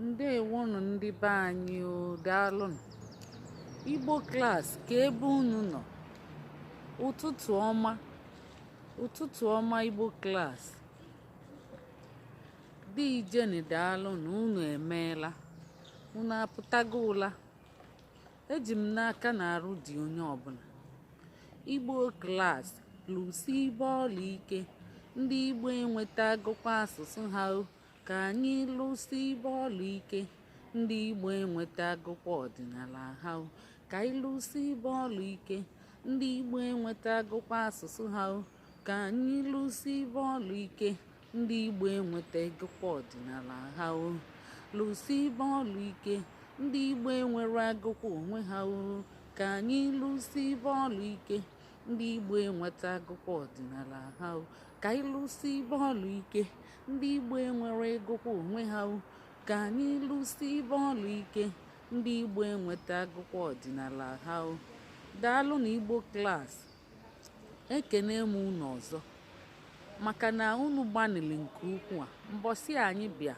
Ndewonụ ndị be anyị o, daalụnụ. Igbo class, ka ebe unu nọ? Ụtụtụ ọma, ụtụtụ ọma, Igbo class. Di Ijeni, daalụnụ, unu emeela. Unu apụtago ụla? Eji m n'aka na arụ dị onye ọbụla. Igbo class, lụsi bọọlụ ike. Ndị Igbo enwetagokwa asụsụ ha o. Ka anyị lụsi bọọlụ ike. Ndị Igbo enwetagokwa ọdịnala ha o. Ka anyị lụsi bọọlụ ike. Ndị Igbo enwetagokwa asụsụ ha o. Ka anyị lụsi bọọlụ ike. Ndị Igbo enwetagokwa ọdịnala ha o. Lụsi bọọlụ ike. Ndị Igbo enwere agụkwa onwe ha o. Ka anyị lụsi bọọlụ ike. Ndị Igbo enwetagokwa ọdịnala ha o. Ka anyị lụsi bọọlụ ike. Ndị Igbo enwere egokwa onwe ha o. Ka anyị lụsi bọọlụ ike. Ndị Igbo enwetagokwa ọdịnala ha o. Daalụ na Igbo class. Ekene m unu ọzọ maka na unu gbanịrị nke ukwuu. A mbọsị anyị bịa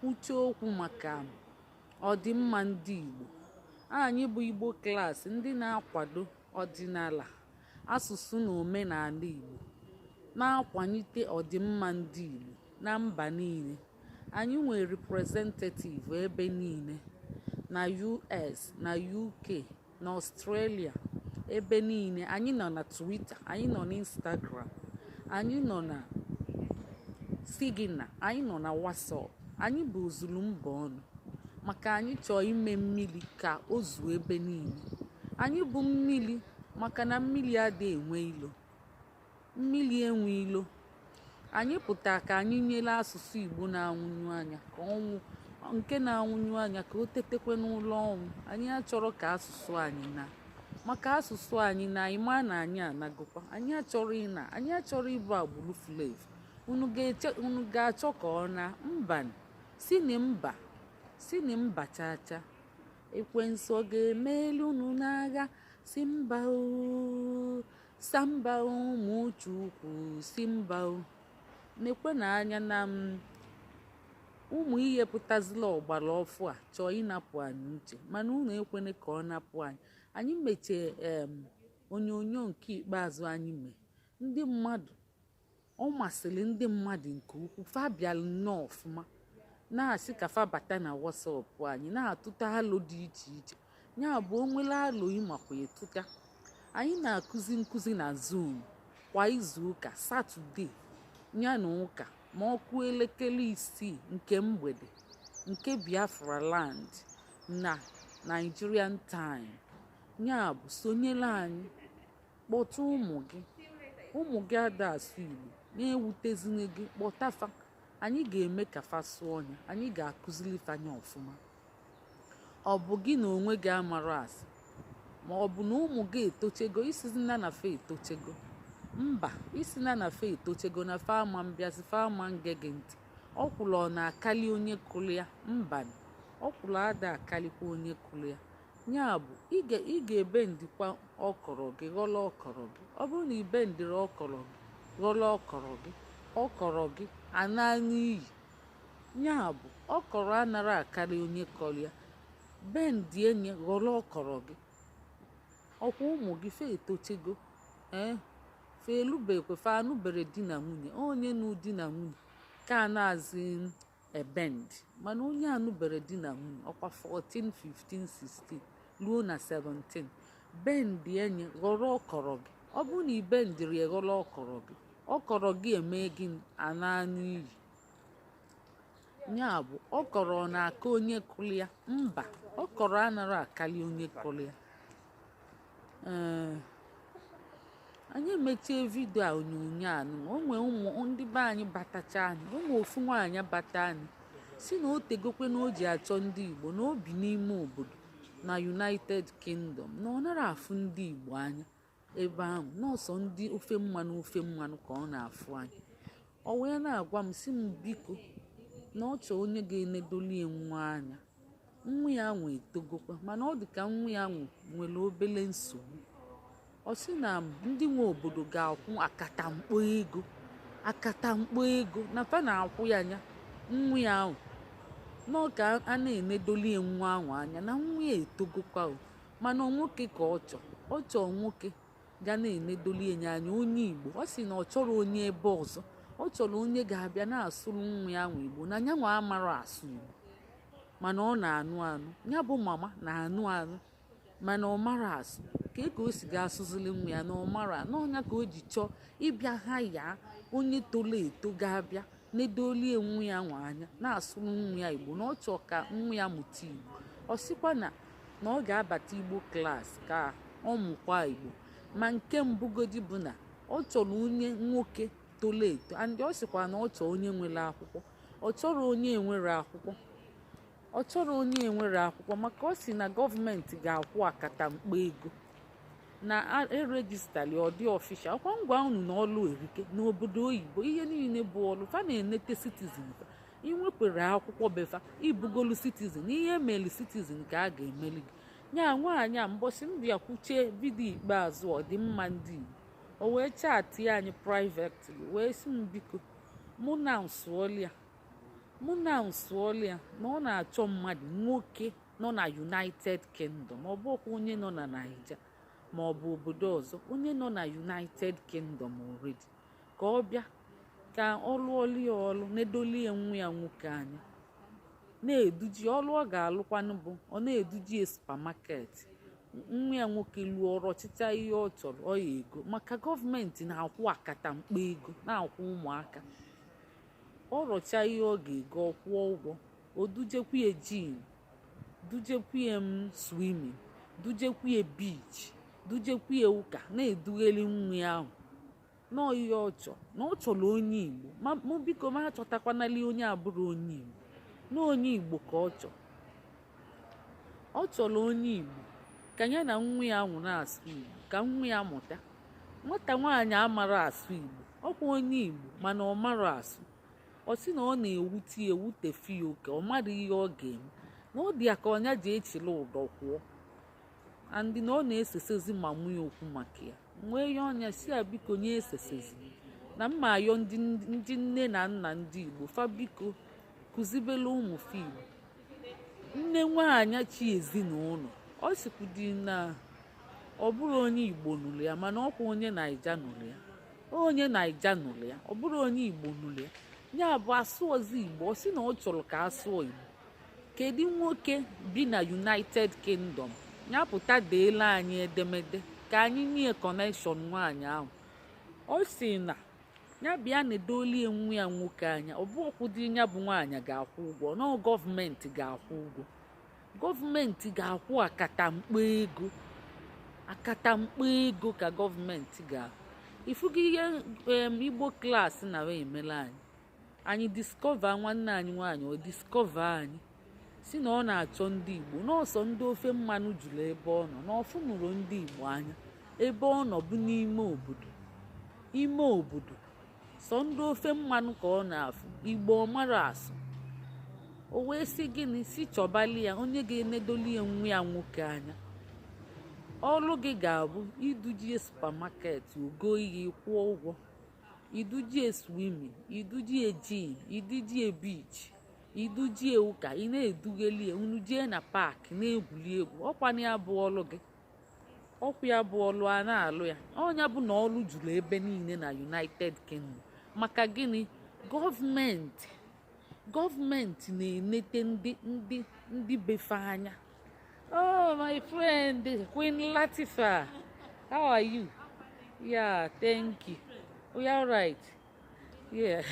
kwuchie okwu maka ọdịmma ndị Igbo. Anyị bụ Igbo class, ndị na-akwado ọdịnala, asụsụ na omenala Igbo, na-akwalite ọdịmma ndị Igbo na mba niile. Anyị nwere representative ebe niile, na US, na UK, na Australia, ebe niile. Anyị nọ na Twitter, anyị nọ na Instagram, anyị nọ na Signal, anyị nọ na WhatsApp. Anyị bụ ozulu mba ọnụ maka anyị chọọ ime mmiri ka o zuo ebe niile. Anyị bụ mmiri maka na mmiri adịghị enwe ilo. Mmiri enwe ilo. Anyị pụta ka anyị nyere asụsụ Igbo na-anwụnyu anya ka ọnwụ nke na-anwụnyu anya ka o tetekwe n'ụlọ ọnwụ. Anyị achọrọ ka asụsụ anyị na maka asụsụ anyị na ịma na anyị anagokwa. Anyị achọrọ ịna, anyị achọrọ ịbụ agbụrụ flev. Unu ga-eche, unu ga-achọ ka ọ na mba si na mba, si na mba chaa chaa. Ekwensu ọ ga-emeli unu n'agha? Si mba o, samba ụmụ Chukwu, si mba o. Nekwe na anya na m ụmụ ihe pụtazila ọgbara ọfụ a chọọ ịnapụ anyị uche, mana unu ekwene ka ọ napụ anyị. Anyị mechie onyonyo nke ikpeazụ anyị mee, ndị mmadụ, ọ masịrị ndị mmadụ nke ukwuu. Fa bịalụ nnọọ ọfụma, na-asị ka fa bata na WhatsApp anyị, na-atụta alo dị iche iche. Ya bụ, o nwere alo ịmakwa ịtụta. Anyị na-akụzi nkụzi na Zoom kwa izu ụka, Saturday ya na ụka, ma ọ kụọ elekere 6 nke mgbede nke Biafra land na Nigerian time. Ya bụ, sonyere anyị, kpọta ụmụ gị. Ụmụ gị ada asụ Igbo na-ewutezina gị, kpọtafa. Anyị ga-eme ka fa sụọ ya, anyị ga-akụziri fanya ọfụma. Ọ bụ gị na onwe gị amara asụ, ma ọ bụ na ụmụ gị etochego, isizina na fa etochego. Mba, isina na fa etochego na fa ama mbịazi, fa ama nge gị ntị. Ọkwụlụ ọ na-akali onye kụrụ ya? Mba, ọkwụlụ ada akalikwa onye kụrụ ya. Ya bụ, ị ga-ebe ndịkwa ọkọrọ gị, ghọrọ ọkọrọ gị. Ọ bụrụ na ibe ndịrị ọkọrọ gị, ghọrọ ọkọrọ gị, ọkọrọ gị ana n'iyi. Ya bụ, ọkọrọ anara akarị onye kọrọ ya. Bendie nye, ghọrọ ọkọrọ gị. Ọkwa ụmụ gị fa etochego, ee, fa elubekwe, fa anụbere di na nwunye. Onye nụ di na nwunye ka a na-azị ebend, mana onye anụbere di na nwunye, ọkwa 14, 15, 16 ruo na 17, bendie nye, ghọrọ ọkọrọ gị. Ọ bụrụ na ibendiri ya, ghọrọ ọkọrọ gị, ọkọrọ gị eme gị ana n'iyi. Ya bụ, ọkọrọ ọ na-aka onye kụrụ ya? Mba, ọkọrọ anara akali onye kụrụ ya. Ee, anyị emechie video a, onyonyo a nụ. O nwee ụmụ ndị be anyị batacha anyị, ụmụ ofu nwaanyị bata anyị, si na o tegokwe na o ji achọ ndị Igbo, na o bi n'ime obodo na United Kingdom, na ọ nara afụ ndị Igbo anya ebe ahụ, nọọsọ ndị ofe mmanụ, ofe mmanụ ka ọ na-afụ anya. Ọ wee na-agwa m, si m biko, na ọ chọọ onye ga-enedolie nwa anya. Nwa ya nwe etogokwa, mana ọ dị ka nwa ya nwere obele nsogbu. Ọ sị na ndị nwe obodo ga-akwụ akatamkpo ego, akatamkpo ego na fa na-akwụ ya anya nwa ya ahụ. Nọọ ka a na-enedolie nwa ahụ anya na nwa ya etogokwa o, mana nwoke ka ọ chọọ. Ọ chọọ nwoke ga na-enedolie ya anya, onye Igbo. Ọ sị na ọ chọrọ onye ebe ọzọ, ọ chọrọ onye ga-abịa na-asụrụ nwa ya ahụ Igbo, na nyanwa amara asụ Igbo, mana ọ na-anụ anụ. Ya bụ mama na-anụ anụ, mana ọ mara asụ ka o si ga-asụzili nwa ya na ọ mara n'ọnya, ka o ji chọọ ịbịa ha ya onye tolo eto ga-abịa nedolie nwa ya nwa anya, na-asụrụ nwa ya Igbo, na ọ chọọ ka nwa ya mụta Igbo. Ọ sịkwa na ọ ga-abata Igbo class ka ọ mụkwa Igbo. Ma nke mbugodi bụ na ọ chọrọ onye nwoke tolo eto, and ọ sịkwa na ọ chọọ onye nwere akwụkwọ. Ọ chọrọ onye enwere akwụkwọ, ọ chọrọ onye enwere akwụkwọ, maka ọ sị na gọọmenti ga-akwụ akatamkpo ego na eregistali ọ dị official. Ọkwa ngwa unu na ọlụ erike n'obodo oyibo, ihe niile bụ ọlụ fa na-enete citizen. Fa inwekwere akwụkwọ befa ibugolu citizen, ihe emeli citizen ka a ga-emeli gị. Nya nwaanyị a, mbọsị m bịa kwuchie video ikpeazụ ọdịmma ndị Igbo, o wee chatị anyị privately, wee sị m biko mụ na nsụọlịa, mụ na nsụọlịa na ọ na-achọ mmadụ nwoke nọ na United Kingdom. Ọ bụkwa onye nọ na Naija ma ọ bụ obodo ọzọ, onye nọ na United Kingdom already, ka ọ bịa ka ọ lụọlie ọlụ, nedolie nwa ya nwoke anya, na-eduji ọlụ. Ọ ga-alụkwanụ bụ ọ na-eduji supermarket. Nwa ya nwoke lụọ ọrụ ọchịcha, ihe ọ chọrọ ọ ya ego, maka gọọmenti na-akwụ akatamkpo ego na-akwụ ụmụaka. Ọ rọcha ihe ọ ga-ego, ọ kwụọ ụgwọ. O dujekwuye gym, dujekwuye m swimming, dujekwuye beach, dujekwuye ụka, na-edugheli nwa ya ahụ. Nọọ ihe ọ chọọ, na ọ chọrọ onye Igbo. Ma mụ biko ma achọtakwanali onye abụrụ onye Igbo, na onye Igbo ka ọ chọọ. Ọ chọrọ onye Igbo ka ya na nwa ya ahụ na-asụ Igbo, ka nwa ya mụta. Nwata nwaanyị amara asụ Igbo, ọkwa onye Igbo, mana ọ mara asụ. Ọ sị na ọ na-ewute ya, ewutefe ya oke. Ọ mara ihe ọ ga-eme, na ọ dị ya ka ọnya ji echila ụdọ kwụọ, andị na ọ na-esesezi ma mụ ya okwu maka ya. Nwee ya ọnya si ya biko nye esesezi na mma ayọ ndị nne na nna ndị Igbo fa, biko kụzibelu ụmụ fa Igbo. Nne nwaanyị chi ezinụlọ, ọ sikwudi na ọ bụrụ onye Igbo nụrụ ya, mana ọkwa onye Naija nụrụ ya, onye Naija nụrụ ya, ọ bụrụ onye Igbo nụrụ ya, ya bụ asụ ọzọ Igbo. Ọ sị na ọ chọrọ ka asụọ Igbo. Kedu nwoke bi na United Kingdom ya pụta deela anyị edemede ka anyị nye connection nwaanyị ahụ? Ọ sị na ya bịa na-edolie nwa ya nwoke anya. Ọ bụ ọkwụdị ya bụ nwaanyị ga-akwụ ụgwọ, na gọọmenti ga-akwụ ụgwọ. Gọọmenti ga-akwụ akatamkpo ego, akatamkpo ego ka gọọmenti ga ifugo ihe Igbo class na emela anyị. Anyị discover nwanne anyị nwaanyị, ọ discover anyị, si na ọ na-achọ ndị Igbo, nọọsọ ndị ofe mmanụ juru ebe ọ nọ, na ọfụ nụrụ ndị Igbo anya ebe ọ nọ bụ n'ime obodo, ime obodo, sọ ndị ofe mmanụ ka ọ na-afụ. Igbo ọ mara asụ. O wee sị gịnị, si chọbali ya onye ga-enedoli ya nwa ya nwoke anya. Ọrụ gị ga-abụ idujie supermarket, ogo ihe, kwụọ ụgwọ, idujie swimming, idujie gym, idujie beach, idujie ụka, ị na-edugheli ya, unu jee na park na-egwuli egwu. Ọkwana ya bụ ọlụ gị, ọkwa ya bụ ọlụ a na-alụ ya. Ọnya bụ na ọlụ juru ebe niile na United Kingdom. Maka gịnị? Gọọmenti na-enete ndị befe anya. Oh, my friend Queen Latifa, how are you? Yeah, thank you. We are right. Yeah.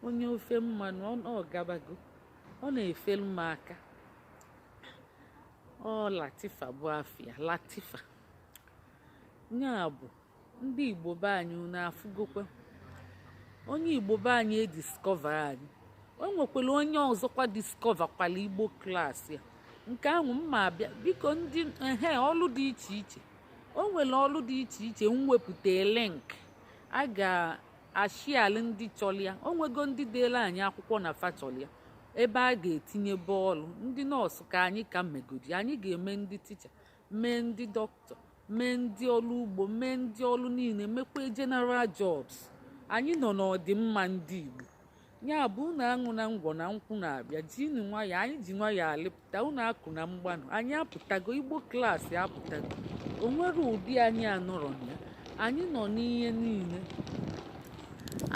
Onye ofe mmanụ, ọ gabago, ọ na-efelu m aka. Ọ Latifa bụ afịa Latifa. Ya bụ ndị Igbo be anyị, unu afụgokwa onye Igbo be anyị ediscover anyị. O nwekwara onye ọzọkwa discover kwala Igbo class ya nke ahụ mma abịa. Biko, ndị ehe ọlụ dị iche iche, o nwere ọlụ dị iche iche m wepụta link a ga-ashialụ ndị chọrọ ya. O nwego ndị deela anyị akwụkwọ na fa chọrọ ya, ebe a ga-etinye bọọlụ ndị nọọsụ ka anyị ka megodi. Anyị ga-eme ndị teacher, mee ndị dọkịta, mee ndị ọrụ ugbo, mee ndị ọrụ niile, mekwa general jobs. Anyị nọ n'ọdịmma ndị Igbo. Ya bụ, unu aṅụ na ngwọ na nkwụ na-abịa. Jinu nwayọ, anyị ji nwayọ alịpụta. Unu akụ na mgbanụ, anyị apụtago. Igbo Klaasị apụtago. O nwere ụdị anyị anọrọ na ya. Anyị nọ n'ihe niile.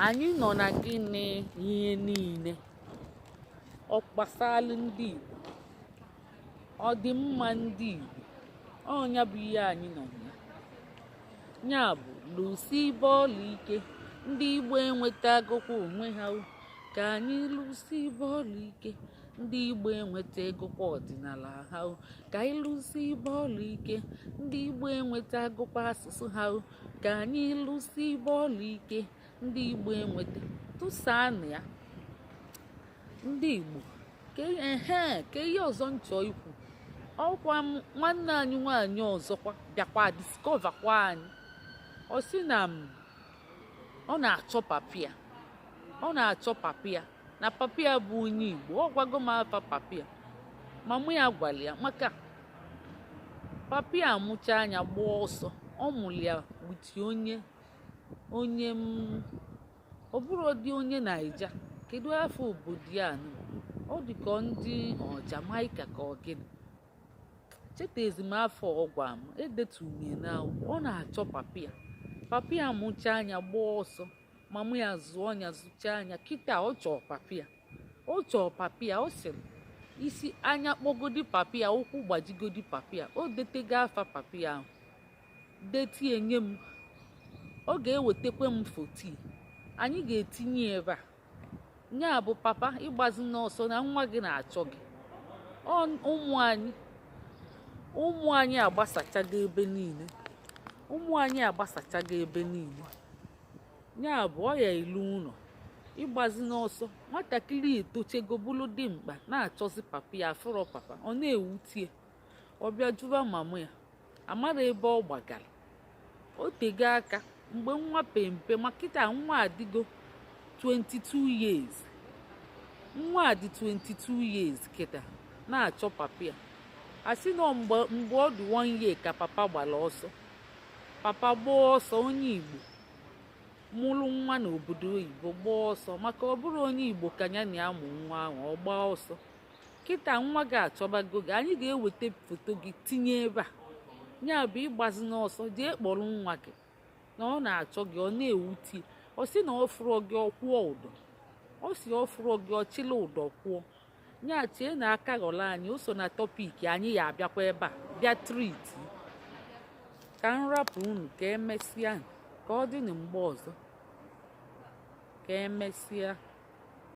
Anyị nọ na gịnị? Ihe niile ọ gbasalụ ndị Igbo, ọdịmma ndị Igbo, ọnya bụ ihe anyị nọ na ya. Ya bụ, lụsi bọọlụ ike. Ndị Igbo enwetagokwa onwe ha o. Ka anyị lụsi bọọlụ ike. Ndị Igbo enweta egokwa ọdịnala ha o. Ka anyị lụsi bọọlụ ike. Ndị Igbo enwetagokwa asụsụ ha o. Ka anyị lụsi bọọlụ ike. Ndị Igbo enweta tụsaanụ ya. Ndị Igbo, ke ehe ke ihe ọzọ m chọọ ikwu. Ọkwa m nwanne anyị nwaanyị ọzọkwa bịakwa discover kwa anyị. Ọ sị na m ọ na-achọ papia, ọ na-achọ papia, na papia bụ onye Igbo. Ọ gwago m afa papia, ma mụ ya gwara ya maka papia amụcha anya gbaa ọsọ. Ọ mụrụ ya with onye m ọ bụrụ dị onye Naija. Kedu afọ obodo ya nụ? Ọ dị ka ndị ọ Jamaica ka ọ gịnị, chetezi m afọ. Ọgwa m edetumie n'akwụkwọ. Ọ na-achọ papia. Papia mụcha anya gbaa ọsọ, mama ya zụọ ya, zụchaa anya. Kịta ọ chọọ papia, ọ chọọ papia. Ọ sịrị isi anya kpọgodi papia, ụkwụ gbajigodi papia. O detego afa papia ahụ, detie nye m. Ọ ga-ewetakwa m foto anyị ga-etinye ebe a. Ya bụ, papa, ịgbazi n'ọsọ na nwa gị na-achọ gị. Ụmụ anyị, ụmụ anyị agbasachago ebe niile. Ụmụ anyị agbasachago ebe niile. Ya bụ, ọ ya ilu ụlọ ịgbazi n'ọsọ. Nwatakịrị etochego, bụrụ dimkpa, na-achọzi papa ya, afụrọ papa. Ọ na-ewutie. Ọ bịa jụba mama ya, amara ebe ọ gbagara. O tego aka mgbe nwa pempe, ma kịta nwa adịgo 22 years. Nwa a dị 22 years kịta, na-achọ papa ya. Asị nọ mgbe ọ dị one year ka papa gbara ọsọ. Papa gbaa ọsọ, onye Igbo mụrụ nwa n'obodo oyibo gbaa ọsọ, maka ọ bụrụ onye Igbo ka ya na amụ nwa ahụ. Ọ gbaa ọsọ. Kịta nwa gị achọbago gị. Anyị ga-eweta foto gị tinye ebe a. Ya bụ, ịgbazi n'ọsọ, jee kpọrọ nwa gị na ọ na-achọ gị. Ọ na-ewute. Ọ sị na ọ fụrụ gị, ọkwụọ ụdọ. Ọ si ọ fụrụ gị, ọchịla ụdọ kwụọ ya. Chee na aka ghọrọ anyị. O so na topic anyị ya abịakwa ebe a bịa treat. Ka m rapụ unu. Ka emesịa. Ka ọ dị na mgbe ọzọ. Ka emesịa.